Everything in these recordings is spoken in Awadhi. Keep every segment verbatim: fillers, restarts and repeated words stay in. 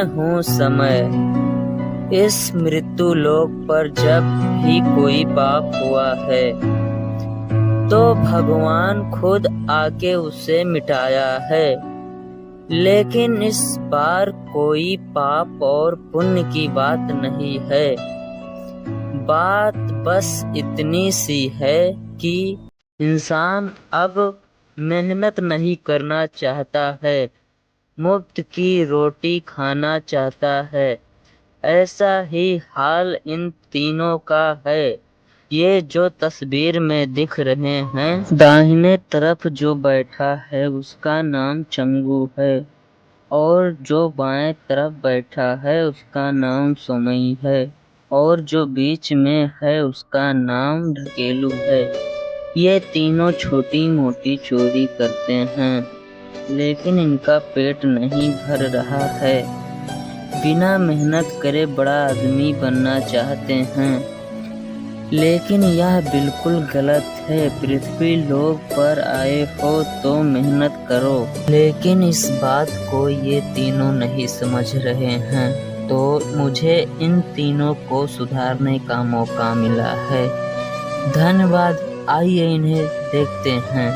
हूँ समय। इस मृत्यु लोक पर जब भी कोई पाप हुआ है, तो भगवान खुद आके उसे मिटाया है। लेकिन इस बार कोई पाप और पुण्य की बात नहीं है। बात बस इतनी सी है कि इंसान अब मेहनत नहीं करना चाहता है, मुफ्त की रोटी खाना चाहता है। ऐसा ही हाल इन तीनों का है। ये जो तस्वीर में दिख रहे हैं, दाहिने तरफ जो बैठा है, उसका नाम चंगू है, और जो बाएं तरफ बैठा है, उसका नाम सोमई है, और जो बीच में है, उसका नाम ढकेलू है। ये तीनों छोटी-मोटी चोरी करते हैं, लेकिन इनका पेट नहीं भर रहा है। बिना मेहनत करे बड़ा आदमी बनना चाहते हैं, लेकिन यह बिल्कुल गलत है। पृथ्वी लोक पर आए हो तो मेहनत करो, लेकिन इस बात को ये तीनों नहीं समझ रहे हैं, तो मुझे इन तीनों को सुधारने का मौका मिला है। धन्यवाद। आइए, इन्हें देखते हैं।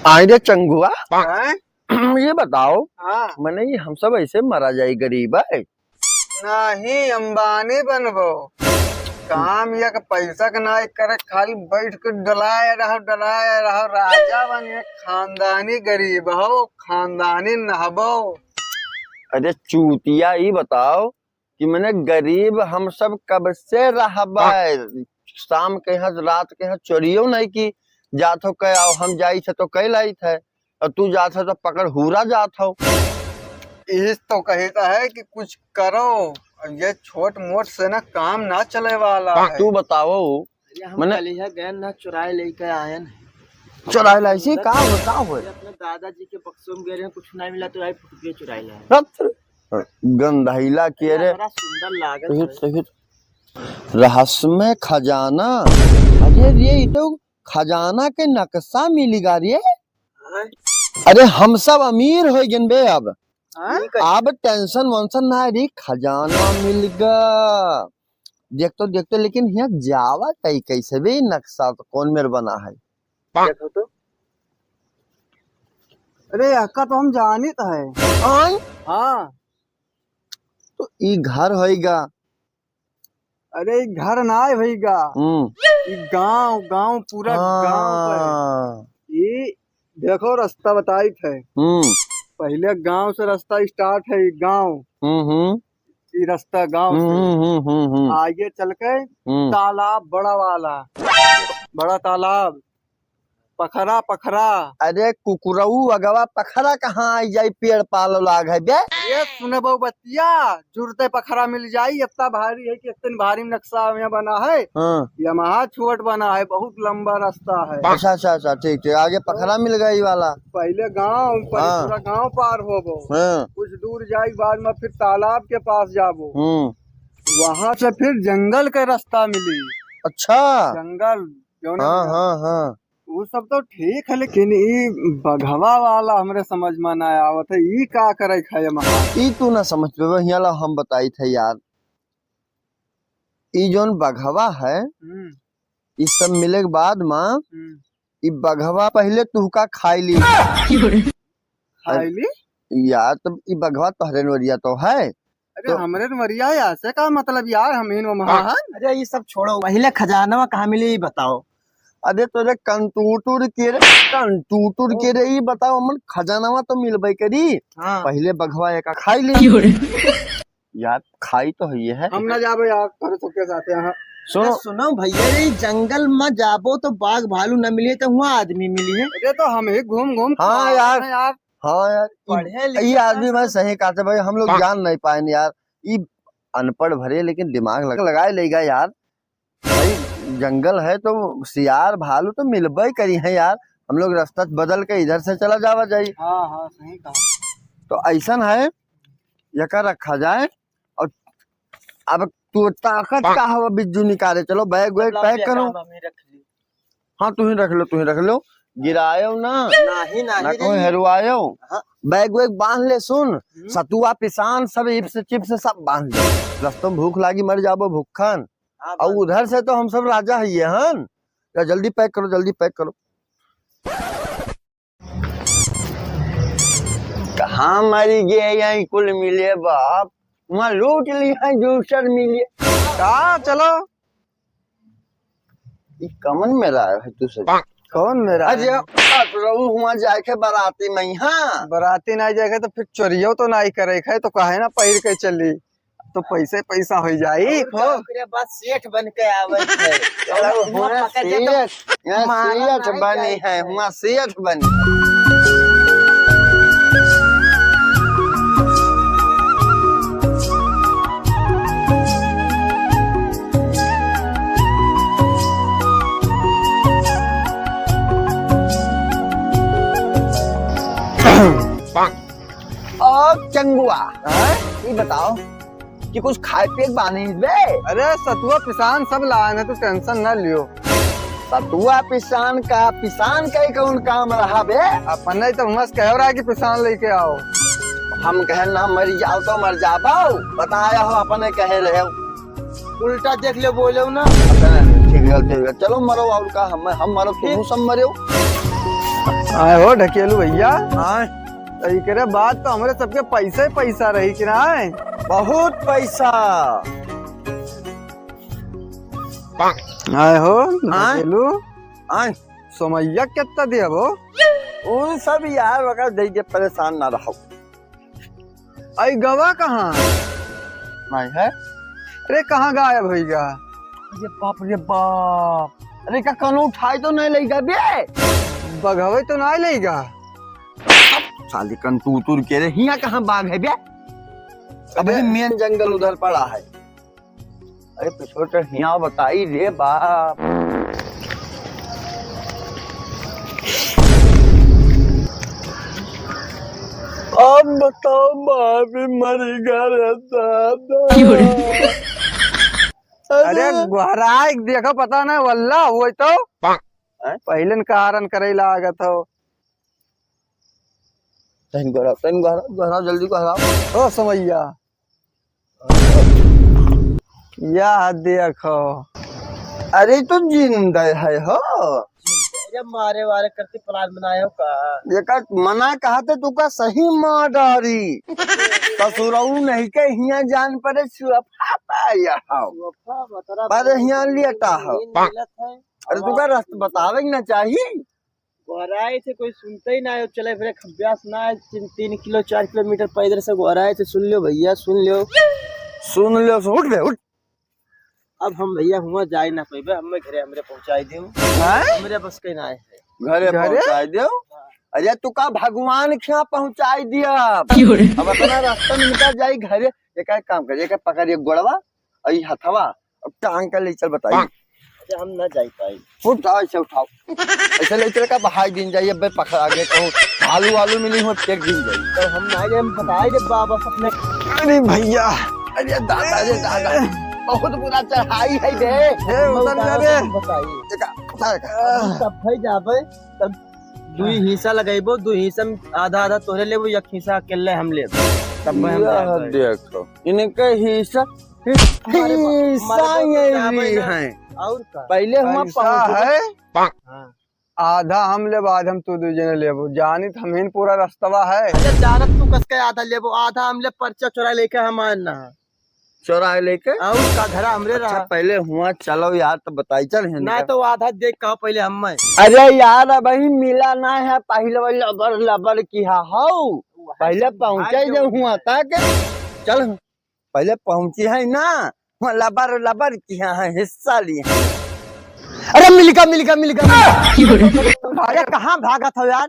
आइ रे चंगुआ, हैं? ये बताओ, हाँ। मने, ये हम सब ऐसे मरा जाई, गरीब है। नाही, अंबानी बनबो। काम या के पैसा के नाही करे, खाली बैठ के डलाए रहो, डलाए रहो, राजा बनिए। खानदानी गरीब हो, खानदानी नहबो। अरे चूतिया, ई बताओ कि मने गरीब हम सब कब से रहबे? शाम के यहाँ, रात के यहाँ चोरियो नहीं की जात हो, कह आओ, हम जाई थे तो कह लाई थे। और तू जात हो तो पकड़ हुरा जात हो। इस तो कहता है कि कुछ करो, अब ये छोट मोट से ना काम ना चले वाला है। तू बताओ, अरे हम मने कलिया गए ना चुराए लेके आयन। चुराए लाई सी? का हो, का हो? ये अपने दादाजी के बक्सों में गए रहे, कुछ नहीं मिला तो आई फुटके चुराए लाए। रत-, गंधाइला के रे। बड़ा सुंदर लागत सहित, है। सहित। रहस्यमय खजाना। अरे रे, ई तो खजाना के नक्शा मिलिगा रे। हाँ। अरे हम सब अमीर हो गए बे अब। हाँ? अब टेंशन वेंशन ना रही, खजाना मिल गा। देख तो, देख तो, लेकिन यहाँ जावा कहीं कैसे बे, नक्शा तो कौन मेर बना है? देखो तो। अरे, यहका तो हम जानित है। आय? हाँ। तो ई घर होइगा। अरे, ई घर ना है भईगा। हम्म। ई गांव, गांव, पूरा गांव पर। हाँ। ई देखो, रास्ता बताइत है। हम्म। पहिले गांव से रास्ता start है, ई गांव। हम्म, हम्म। ई रास्ता गांव से। हम्म, हम्म, हम्म, हम्म। आगे चल के हम्म। तालाब बड़ा वाला, बड़ा तालाब, पखरा, पखरा। अरे कुकुरऊ, अगवा पखरा कहाँ आई जाई, पेड़ पालो लाग है बे। ये सुने बहु बतिया, जुरते पखरा मिल जाई, इतना भारी है कि इतने भारी नक्शा में बना है। हाँ। यमहा छोट बना है, बहुत लंबा रास्ता है। अच्छा, अच्छा, अच्छा, ठीक, ठीक, आगे पखरा मिल गई वाला। पहिले गांव, पहिले हाँ। पूरा गांव पार होबो। हाँ। कुछ दूर जाए के बाद में फिर तालाब के पास जाबो। हम्म। वहां से फिर जंगल के रास्ता मिली। अच्छा। जंगल, जौन हाँ, है। हाँ, हाँ। वो सब तो ठीक है, लेकिन ई बघवा वाला हमरे समझ में ना आवत है, ई का करे खाए महा? ई तू ना समझ पेबे, हियाँ ला हम बताई थे यार। ई जौन बघवा है, हम्म। ई सब मिले के बाद मा, हम्म। ई बघवा पहिले तुहका खाई ली। खाई ली? यार, तब ई बघवा तोहरे नोरिया तो है। अरे, तो हमरे नोरिया है, ऐसे का मतलब यार, हम ही नो महा हाँ। हैं? अरे, ई सब छोड़ो, पहिले खजानवा कहाँ मिली, ई बताओ। अरे, तोरे कंटूटुर के रे, कंटूटुर के रे, ई बताओ, हमन खजानवा तो मिलबे करी। हाँ। पहिले बघवा एका खाई ली। यार, खाई तो है, ये है। हम ना जाबे यार, तोरे सबके साथे, हाँ। सुनो। अरे सुनो भैया, ये जंगल में जाबो तो बाघ भालू न मिले तो हुआ आदमी मिली है। अरे तो हम ही घूम घूम हाँ खा यार। रहे हैं यार। हाँ यार, ई, पढ़े लिखे ई आदमी ना भाई सब। सही कहते भाई, हम लोग हाँ। जान नहीं पाए यार। ई अनपढ़ भरे लेकिन दिमाग लग-, लगाए लेगा यार। भाई जंगल है तो सियार भालू तो मिलबे करी है यार। हम लोग रास्ता बदल के इधर से चला जावा जाई। हाँ, हाँ, सही कहा। तो ऐसन है, यका रखा जाए। और अब तू ताकत का हवा बिज्जू निकाले, चलो बैग वैग चलो पैक भैया, करो। काम हमें रख ली। हाँ, तू ही रख लो, तू ही रख लो। गिरायो ना, नाही, नाही ना रे। कोई हेरवायो। हाँ। बैग वैग बांध ले, सुन, हम्म। सतुआ पिसान सब, इप्स चिप्स सब बांध ले। रस्तों में भूख लागी, मर जाबो भूखन। हाँ, और बात उधर से तो हम सब राजा हइये हन। या जल्दी पैक करो, जल्दी पैक करो। कहाँ मरी गे यहीं कुल मिले बाप, वहाँ लूट ली है जूसर मिले। का चलो? ई कमन मेरा है तू सब? कौन मेरा अरे, है? रहू हुआ जाए के बराती में, हाँ। बराती ना जाए के तो फिर चोरियो तो ना करे के, तो काहे ना पहिर के चली? तो पैसे पैसा हो जाई, और खो। का, ओकरे बाद सेठ बन के आवत है। अरे, और हुआ हुआ पकड़ के तो सेठ, यहाँ मारा सेठ नहीं बनी जाए है, है। हुआ सेठ बनी। ओ चंगुआ, हाँ? ई बताओ कि कुछ खाए पिए के बानी बे? अरे सतुआ पिसान सब लान है, तू tension ना लियो। सतुआ पिसान का, पिसान का ही कौन काम रहा बे? अपने तो मस्त कह रहा कि पिसान लेके आओ। हम कहे ना मर जाओ तो मर जाबो, बताया हो अपने कहे रहे हो। उल्टा देख ले बोले ना। अच्छा, ठीक है, ठीक है। चलो मरो और का, हम, हम मरो, तुम सब मरो। आए हो ढकेलू भैया। हाँ। तो एकरे बाद तो हमरे सबके पैसे पैसा रही कि ना? बहुत पैसा। आए हो, हाँ? बोलू। हाँ। समैया कितना दिया वो? उन सब यार वगैरह दे दे, परेशान ना रहो। आई गवा कहाँ? नहीं है। अरे कहाँ गायब होई गा? अरे बाप रे बाप। अरे का कौनो उठाए तो नहीं लेगा बे? बघवे तो नहीं लेगा। साले कन तू तुर के रे, हिया कहाँ बाघ है बे? अबे अरे। Main जंगल उधर पड़ा है। अरे पिछोड़ कर हिया बताई रे बाप। अब बताओ, बाप मर गया रे दादा। क्यों रे? अरे अरे। गोहराए के देखो, पता ना वल्ला हुए तो। हैं? पहले न कारण करे लागत हो। तैन गोहराओ, तैन गोहराओ, गोहराओ, जल्दी गोहराओ। ओ समैया, या देखो। अरे तो जिंदा है हो। अरे मारे वारे करती plan बनाए हो का? एका मना कहा थे तू का सही मार डारी। ससुरऊ नहीं के हिया जान पड़े सुअफा पाया हो। सुअफा बतरा पर हिया लेटा हो। नींद मिलत है। अरे तू का रास्ता बतावे के ना चाही। गोहराए थे, कोई सुनते ही ना है, चले फिरे अभ्यास ना है, तीन, तीन किलो, चार किलोमीटर पैदल से गोहराए थे। सुन लो भैया, सुन लो। सुन लो, उठ बे, उठ। अब हम भैया हुआ जाए ना पइबे, हमें घरे हमरे पहुँचाई देउ। हैं? हमरे बस के ना है। घरे घरे? पहुँचाई देउ? अरे तू का भगवान के यहाँ पहुँचाई दिया? क्यों रे? अब अपना रास्ता में निकल जाई घरे। एक काम कर, एक पकड़, एक गोड़वा, अई हथवा, अब टांग के ले चल बताई। अच्छा, हम ना जाई पाई। उठाओ, ऐसे उठाओ। ऐसे ले चल का बहाई दिन जाई, अबे पकड़ा गए कहूँ। आलू, आलू मिली हो, फेंक दिन जाई। तो हम ना जाए, हम बताई दे बाबा अपने। अरे भैया, अरे दादा, अरे दादा, बहुत बुरा चढ़ाई है बे। हे, उतर जा बे। बताई। देखा, उठा, देखा। तब भाई जाबे, तब दुई हिस्सा लगैबो, दुई हिस्सा में आधा आधा तोहरे लेबो, एक हिस्सा अकेले हम लेबो। तब मैं हम यह जाए पाई। देखो, इनके हिस्सा, हमारे बा-, हिस्सा हमारे ये बाप भी जाबे ना। हैं। और का? पहले हुआ ऐसा पहुंच है। हाँ। आधा हम लेबो, आधा हम तू दू जने लेबो। जानित हम ही न पूरा रास्तवा है। अच्छा, जानत तू कस के आधा लेबो, आधा हम ले पर्चा चोरा लेके हम आए ना। चोरा लेके? और का घरा हमरे अच्छा, रहा। पहले हुआ चलो यार, तो बताई चल हिंदी ना का। तो आधा देख कहा पहले हम मैं। अरे यार, अबही मिला ना है, पहले वो लबर लबर किहा हौ। पहले पहुंचे जो हुआ तक। चल, पहले पहुंची है ना, वहाँ लबर लबर किहा है, हिस्सा ली है। अरे मिलका, मिलका, मिलका, मिलका। अरे कहाँ भागत हो यार?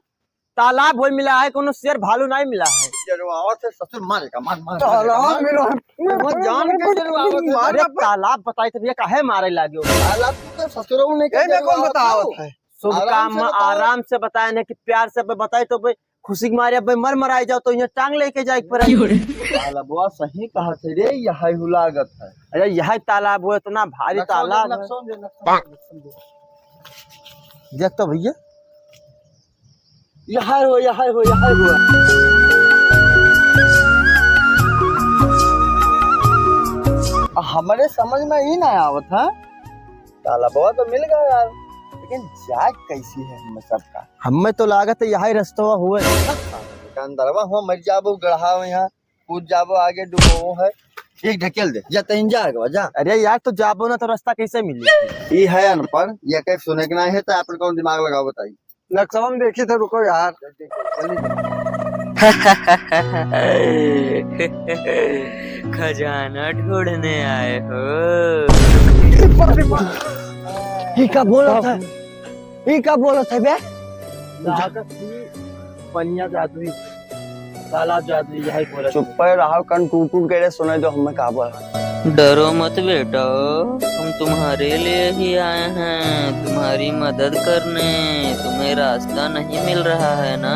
तालाब होई मिला है, कोनो शेर भालू नहीं मिला है। जरवावत है ससुर, मारे का, मार, मार, मार, तालाब मार। मिला है। वो जान के जरवावत है। अरे तालाब बताई तो भैया काहे मारे लाग्यो? तालाब तो ससुरऊ नहीं ए, मैं कौन जरवावत बतावत हो। है? शुभ आराम काम से में बताओ। आराम से बताए ना कि प्यार से बताए तो भाई खुशी के मारे अब मर मराई जाओ तो यहाँ टांग लेके जाए के पड़े। क्यों रे? तालाबवा सही कहा थे रे, यह हुलागत है। अरे यह तालाब हो, इतना भारी नक्शा तालाब दे, है। नक्शा दे, नक्शा दे, नक्शा दे। देख तो भैया, यहाँ हो, यहाँ हो, यहाँ हो। हमरे समझ में ही ना आवत है। तालाबवा तो मिल गया यार, लेकिन जाए कैसी है हम सबका? हमें तो लागत है यही रस्तवा हुए। अंदरवा हुआ मर जाबो, गढ़ा हुआ यहाँ। कूद जाबो, आगे डूबो है। एक ढकेल दे, जा तहीं जा आगे, जा। अरे यार, तो जाबो ना तो रास्ता कैसे मिली? ई है अनपढ़, ये कहीं सुने के नहीं है, तो अपन कौन दिमाग लगाओ बताई। नक्शा में देखी थे, रुको यार। खजाना ढूंढने आए हो? ये का बोला था? ई का बोलत है बे? लागत ही पनिया जादुई, तालाब जादुई, यही बोलत है। चुप्पे रहो, कन टूट टूट के रे सुनाई दो हमें का बोला। डरो मत बेटा, हम तुम्हारे लिए ही आए हैं, तुम्हारी मदद करने। तुम्हें रास्ता नहीं मिल रहा है ना?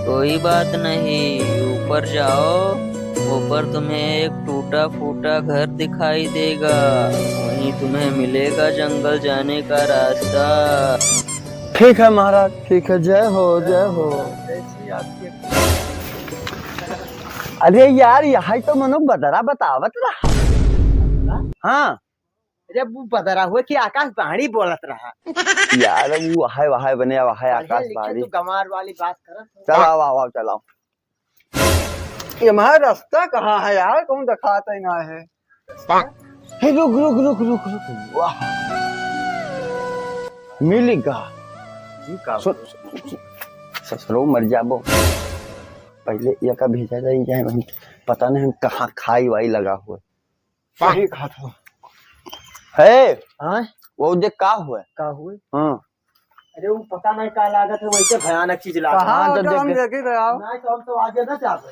कोई बात नहीं, ऊपर जाओ, ऊपर तुम्हें एक टूटा फूटा घर दिखाई देगा, वहीं तुम्हें मिलेगा जंगल जाने का रास्ता। ठीक है महाराज, ठीक है, जय हो, जय हो। अरे यार, यही तो मनो बदरा बतावत रहा। हाँ। अरे वो बदरा हुए कि आकाशवाणी बोलत रहा। यार, वो वहाय, वहाय बने, वहाय पढ़े लिखे आकाशवाणी। तू गंवार वाली बात करत हो। चल, आओ, आओ, आओ, चल, आओ। ये हमारा रास्ता कहाँ है यार? कौन दिखाता ही ना है। हे, रुक, रुक, रुक, रुक, रुक। वाह। मिल गया। जी का? सुन, सुन, सुन, सुन। ससुरो मर जाबो। पहले ये का भेजा जाए, ये हम पता नहीं हम कहाँ खाई वाई लगा हुआ। सही कहा था। हे, हाँ? वो जे का हुआ? का हुआ? हाँ। अरे, वो पता नहीं का लागत है, वैसे भयानक चीज लागत है। कहाँ हाँ, तो तो हम देख देखे थे, आओ। नहीं तो हम तो आगे ना जाते।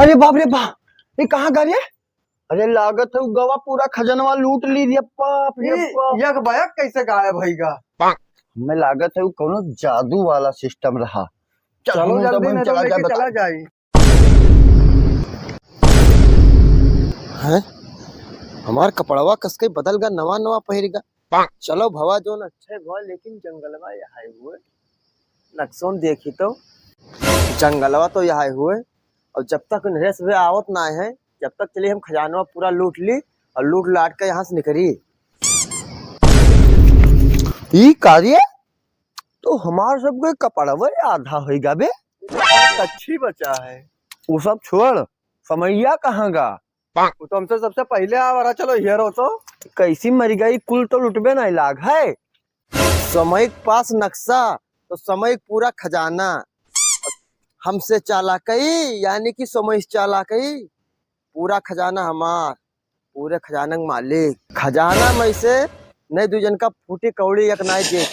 अरे बाप रे बाप, ये कहाँ गए रे? अरे लागत है, वो गवा पूरा खजनवा लूट ली रे, बाप रे ई बाप। यक बयक कैसे गायब भइगा? हमें लागत है, वो कोनो जादू वाला सिस्टम रहा। चल, चलो हम जल्दी, सब नहीं तो चला लेके जाए, चला बता। जाए। हैं? हमार कपड़वा कसके बदल गा, नवा नवा पहिर गा। चलो भवा जोन अच्छे भवा, लेकिन जंगलवा यहाँ हुए। नक्शोन देखी तो जंगलवा तो यहाँ हुए, और जब तक नरेश भैया आवत ना है, जब तक चलिए हम खजानवा पूरा लूट ली और लूट लाट के यहाँ से निकली। ई कार्य तो हमार सबके कपड़वे आधा होई गा बे। अच्छी बचा है। वो सब छोड़, समैया कहाँ गा? वो तो हमसे सबसे पहले आवा रहा, चलो हेरो तो। कैसी मरी गई, कुल तो लुटबे नहीं लाग है। समय के पास नक्शा, तो समय के पूरा खजाना। हमसे चालाकई, यानी कि समय से चालाकई, पूरा खजाना हमार। पूरे खजाना के मालिक। खजाना में से नहीं दू जन का फूटी कौड़ी एक नाई देख।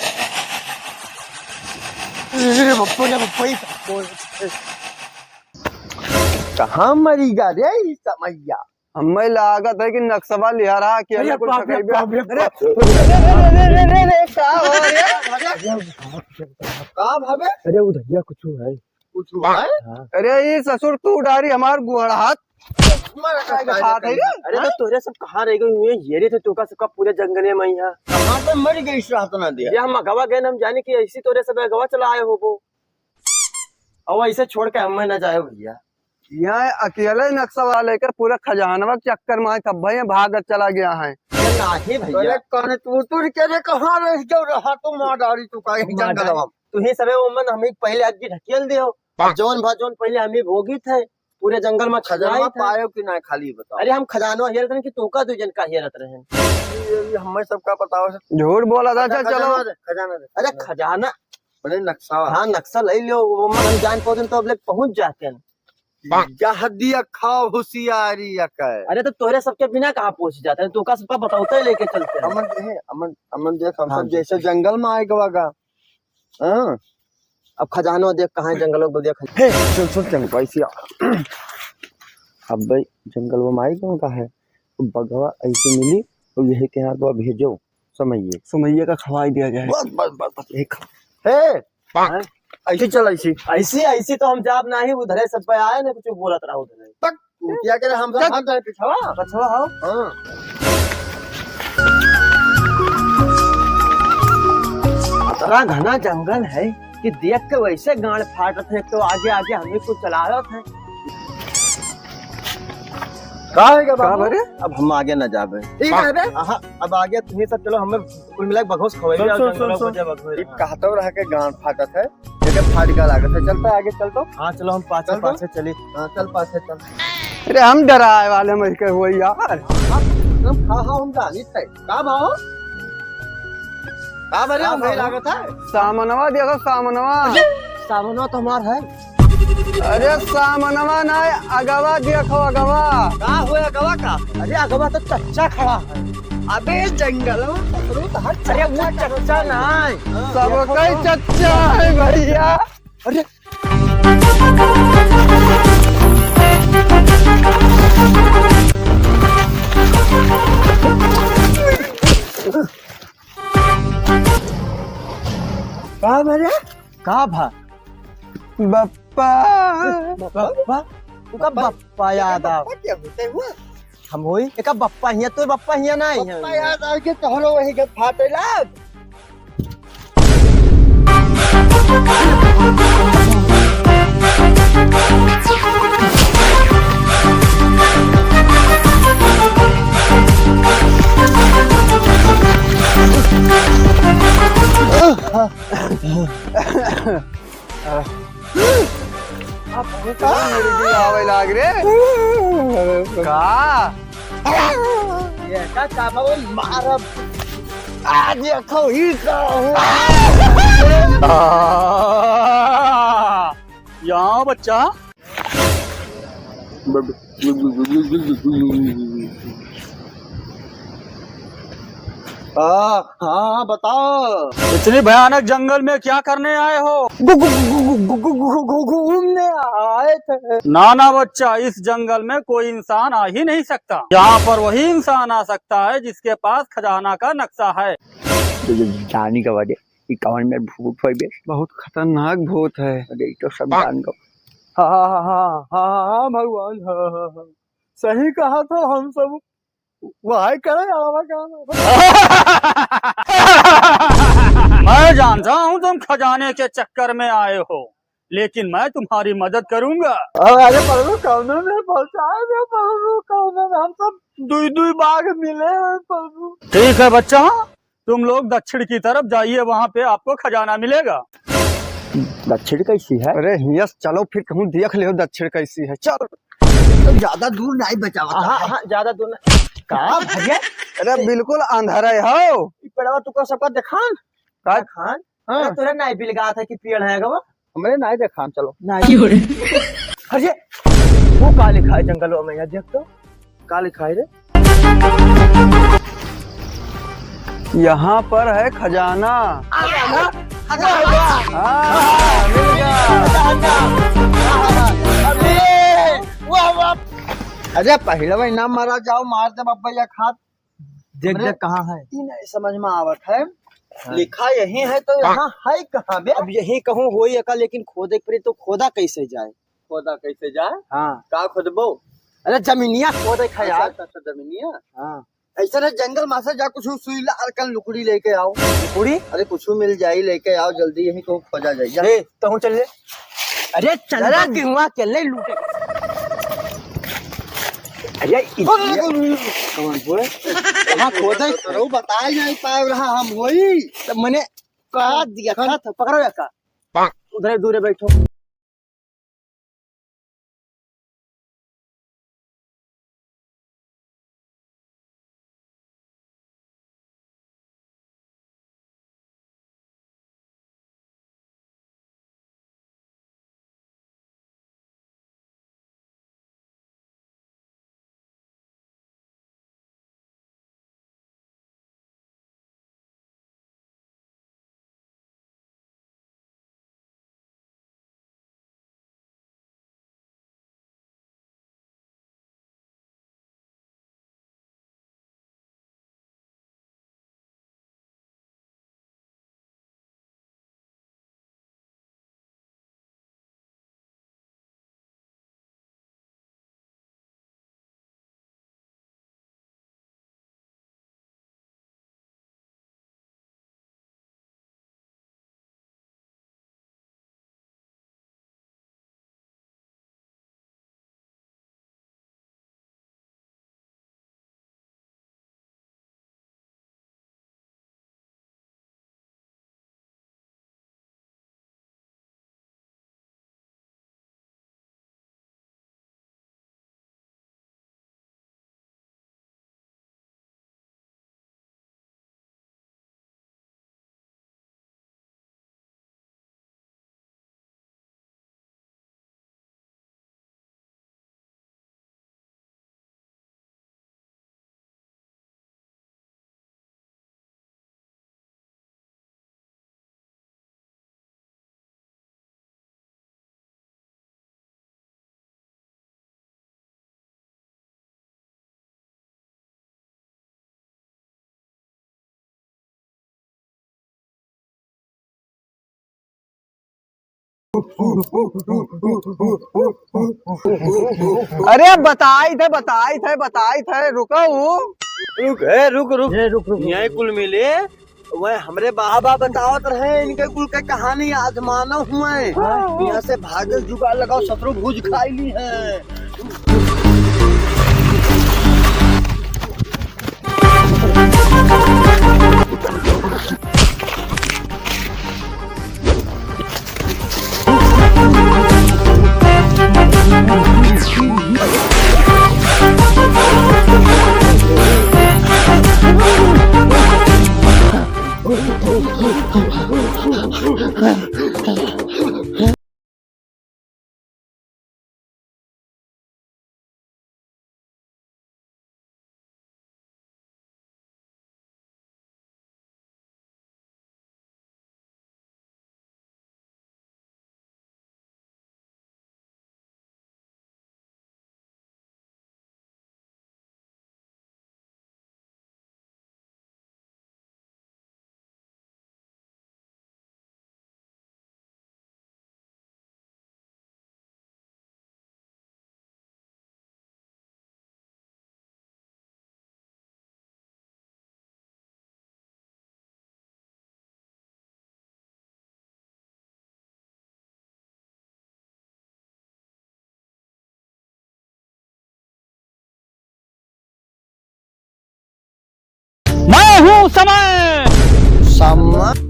अरे बप्पो रे बप्पो, ई कहाँ मरी गा रे ई समैया? हमें लागत है कि नक्शवा लिहा रहा कि अरे हमें कुछ बाप रे, खकई बे। बाप रे, अरे, बाप रे। अरे, अरे, अरे, अरे, अरे, का हो रे? का भावे? अरे, उधरिया कुछ है। कुछ हुआ है? हाँ। अरे, ये ससुर तू डारी हमार गुहड़ हाथ। तुम्हारा का अरे, खात है रे? अरे, तो तोरे सब कहाँ रह गए हुए? ये रे तो तोका सबका पूरे जंगले में ही है। कहाँ पे मर गई इस रात ना दिया? ये हम अगवा गए, हम जाने कि ऐसी तोरे सब अगवा चला आए हो वो। और ऐसे छोड़ के हमें ना जाए भैया। यहाँ अकेले नक्शा वाला लेकर पूरा खजानवा के चक्कर में आए, तब भाई भाग चला गया है। ये नहीं भैया। अरे कौन तू, तू के रे, कहाँ रह गयो रहा तू मार डारी तू का यही मार डारी। जंगलवा में। तू ही सबे वो मन हमें पहले आज की ढकेल दियो। बाप। जौन भा जौन पहले हमें भोगी थे, पूरे जंगल में खजानवा छिपाई थे। पायो कि ना खाली बताओ। अरे हम खजानवा हेरत रहन कि तोका दू जन का हेरत रहन। ये, ये हमें सबका बताओ से। झूठ बोला था, अच्छा, चल, चलो। खजाना दे, खजाना दे। अरे खजाना। अरे नक्शा। हाँ, नक्शा ले लियो, वो मन हम जान पहुंचन तो अब लेके पहुंच जाते हैं। बाप। यह दिया खाओ होशियारी या का है? अरे तो तोरे सबके बिना कहाँ पहुंच जाते हैं? तोका सबका बताओ तो लेके चलते हैं। अमन, ए, अमन, अमन देख, हम हाँ, सब देख। जैसे जंगल में आए गवा गा। हाँ। अब खजानो देख कहाँ है, जंगलों को देख। हे, सुन, सुन, चंपा, इसी आ। अब भाई, जंगल में माई कौन का है? तो बघवा ऐसे मिली, तो यही के हाथ में भेजो, समैये। समैये का खवाई दिया जाए। बस, बस, बस, बस, एक। हे, हैं? ऐसे चल, ऐसे। ऐसे, ऐसे तो हम जाब नाही, उधरे सब पे आए ना, कुछ बोलत रहा उधरे। पक। तू क्या करे, हम सब चल। भाग जाए पिछवा। पछवा हो। हाँ। इतना घना जंगल है कि देख के वैसे गांड फाटत है, एक तो आगे आगे हमें कुछ चलावत है। का है क्या का बाबू? भरे? अब हम आगे न जाबे। ठीक है बे। हाँ, अब आगे तुम्ही सब चलो, हमें कुल मिला के बघोस खवाइए चल, और चल, जंगल चल, में चल। भुजा बघोस। ई कहतो रह के गांड फाटत है, एके फाड़ के लागत है। चलता आगे चल तो। हाँ, चलो हम पाछे, चल तो। पाछे चली। हाँ, चल पाछे चल। अरे हम डराए वाले में के हुए यार। हाँ, हाँ, हम जानी थे। का भाव? का भरे का हम भाव? भाई लागत है? सामनवा देखो, सामनवा। सामनवा तो हमार है। अरे सामनवा ना, अगवा देखो, अगवा। का हो अगवा का? अरे अगवा तो चच्चा खड़ा है। अबे जंगल में पकड़ो तो हर अरे वो चच्चा चच्चा ना है। हाँ। सबका ही चच्चा है भैया। अरे का भरे? का भा? बप्पा। बप्पा? तुका बप्पा याद आव। बप्पा क्या होता है हुआ? हम होई, एका बप्पा हिया, तो बप्पा हिया ना आई है। बप्पा याद आव के तोहरो वही के फाटे लाग। अब का? मुर्गी आवे लाग रे। का? ये का काम है वो मारब। आ देखो ही का हो। आ, यहाँ बच्चा। हाँ, हाँ, बताओ। इतनी भयानक जंगल में क्या करने आए हो? घू-, घू-, घू-, घूमने आए थे। ना, ना बच्चा, इस जंगल में कोई इंसान आ ही नहीं सकता। यहाँ पर वही इंसान आ सकता है जिसके पास खजाना का नक्शा है। जानी का वजह, ई कौन में भूत होई बे? बहुत खतरनाक भूत है। अरे, ई तो सब जान गो। हाँ, हाँ, हाँ, हाँ, हाँ, हाँ, भगवान, हाँ, हाँ, हाँ। सही कहा तो हम सब वही करे आवा का। मैं जानता हूँ तुम खजाने के चक्कर में आए हो, लेकिन मैं तुम्हारी मदद करूंगा। अरे प्रभु, कौनो में पहुंचाए दे प्रभु, कौनो में हम सब दुई दुई बाग मिले हैं प्रभु। ठीक है बच्चा, तुम लोग दक्षिण की तरफ जाइए, वहाँ पे आपको खजाना मिलेगा। दक्षिण कैसी है? अरे हियस चलो फिर कहूँ देख ले दक्षिण कैसी है, चल। तो ज्यादा दूर नहीं बचावा हाँ, है। हाँ, ज्यादा दूर नहीं। का भैया? अरे बिल्कुल अंधारा है हो। ई पेड़वा तुका सबका देखान? का? देखान? हाँ। अरे तोरे नहीं बिलगात है कि पेड़ है गवा? हमरे नहीं देखान, चलो। नहीं। अरे वो का लिखा है जंगलों में, यहाँ देख तो। का लिखा है रे? यहाँ पर है खजाना। खजाना? खजाना? हाँ, मिल गया। खजाना। अरे, वाह, वाह। अरे, पहले भाई ना मारा जाओ, मार दे बाबा या खात। देख, हमरे देख, कहाँ है? ई नहीं समझ में आवत है। हाँ। लिखा यही है तो यहाँ है कहाँ बे? अब यही कहूँ होई एका, लेकिन खोदे के पड़ी तो खोदा कैसे जाए? खोदा कैसे जाए? हाँ। का खोदबो? अरे जमीनिया खोदे खा अच्छा, यार। अच्छा, अच्छा, जमीनिया? हाँ। ऐसा ना जंगल में से जा कुछ सुई ला और कल लुकड़ी लेके आओ। लुकड़ी? अरे कुछ मिल जाई लेके आओ जल्दी, यहीं को खोजा जाए। जा। ए, तहूँ चल ले। अरे चल अरे बे। गेहुआ के ले लूटे। अरे इ-, कौन बोले? कहाँ खोदे? तो बताए नहीं पाए रहा हम होई। तो मने कहा दिया था, था, पकड़ो या का? उधर दूर बैठो। अरे बताइत है, बताइत है, बताइत है, रुको। रुक, ए, रुक, रुक। ए, रुक, रुक, रुक। यहीं कुल मिले, वह हमरे बाबा बतावत रहे, इनके कुल के कहानी आजमाना हुए। हाँ। यहाँ से भागल जुगाड़ लगाओ, ससुरो भूज खाई ली है। मैं हूँ समय। समय?